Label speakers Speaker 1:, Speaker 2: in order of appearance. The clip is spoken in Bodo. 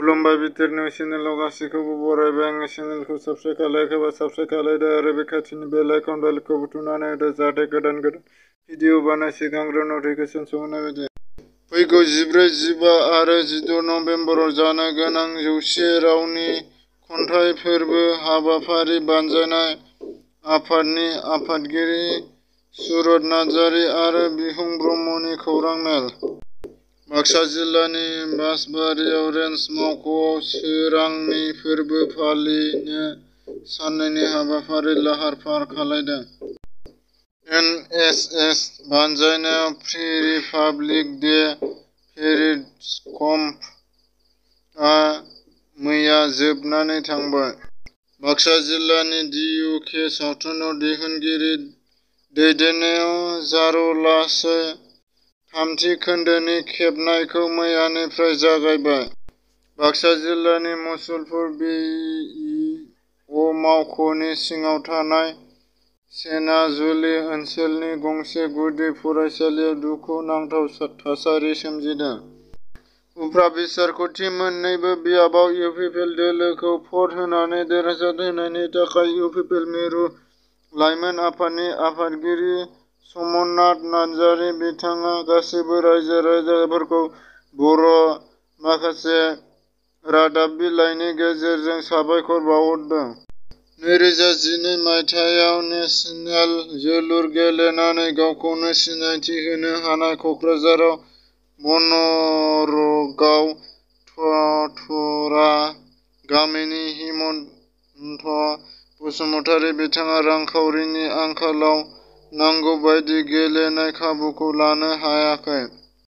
Speaker 1: खुलुमबाय बिथोरनि चेनेलाव गासैखौबो बरायबाय। आंनि चेनेलखौ साबस्क्राइब खालायखोबा साबस्क्राइब खालायदो आरो बे खाथिनि बेल आइकन बेलखौ बुथुमनानै होदो जाहाथे गोदान भिडिअ बानाय सिगांग्रो नटिफिकेसन सौहैनाय बायदि। फैगौ 14, 15 आरो 16 नबेम्बराव जानो गोनां 100 रावनि खन्थाइ फोरबो हाबाफारि बानजायनाय आफादनि आफादगिरि सुरत नार्जारि आरो बिहुं ब्रह्मनि खौरां मेल। बाक्सा जिल्लानि बासबारियाव रेन्ज मावख'आव सोरांनि फोरबो फालिनो साननैनि हाबाफारि लाहार फाहार खालामदों। एनएसएस बानजायनायाव pre republic day parade camp आ मैया जोबनानै थांबाय। बाक्सा जिल्लानि DUK सावथुन दिहुनगिरि दैदेननायाव जारलासो थामथि खोन्दोनि खेबनायखौ मैयानिफ्राय जागायबाय। बाक्सा जिल्लानि मुसलपुर BEO मावख'नि सिङाव थानाय सेनाजुलि ओनसोलनि गंसे गुदि फरायसालियाव दुखु नांथाव थासारि सोमजिदों। उफ्रा बिसायख'थि मोन्नैबो बियाबाव UPPL दोलोखौ भट होनानै देरहासार होनायनि थाखाय UPPL मिरु लाइमोन आफादनि आफादगिरि समनाथ नार्जारि बिथाङा गासैबो रायजो राजाफोरखौ बर' माखासे रादाब बिलाइनि गेजेरजों साबायखर बावहरदों। 2012 मायथाइयाव नेशनेल जोलुर गेलेनानै गावखौनो सिनायथि होनो हानाय क'क्राझाराव बनरगाव थथरा गामिनि हिमन्त बसुमतारि बिथाङा रांखावरिनि आंखालाव नांगौ बायदि गेलेनाय खाबुखौ लानो हायाखै।